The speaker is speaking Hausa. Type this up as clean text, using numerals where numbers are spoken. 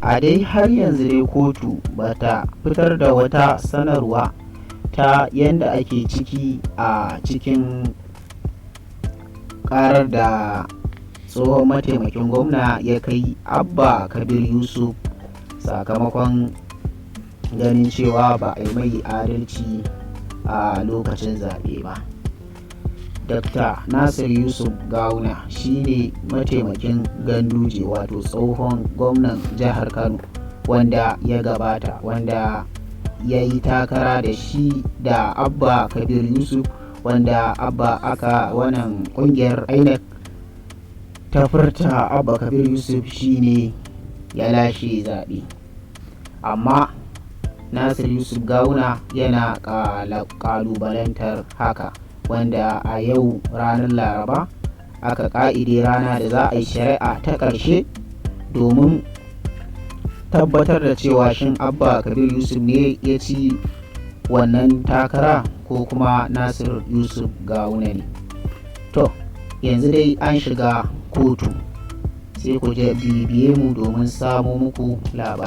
A dai har yanzu dai kotu ba ta fitar da wata sanarwa ta yadda ake ciki a cikin karar da tsohon mataimakin gwamna ya kai Abba Kabir Yusuf, sakamakon ganin cewa ba a yi mai adalci a lokacin zaɓe ba. Dr. Nasir Yusuf Gawuna shine mataimakin Ganduje, wato tsohon gwamnan jihar Kano wanda ya gabata, wanda ya yi takara da shi da Abba Kabir Yusuf, wanda Abba aka wannan kungiyar INEC ta furta Abba Kabir Yusuf shine ya lashe zaɓe. Amma Nasir Yusuf Gawuna yana ƙalubalantar haka, wanda a yau ranar Laraba aka ƙa'ide rana da za a yi shari'a ta ƙarshe domin tabbatar da cewa shin Abba Kabir Yusuf ne ya ci wannan takara ko kuma Nasir Yusuf Gawuna ne. To, yanzu dai an shiga kotu, sai ku je bibiye mu domin samo muku labarai.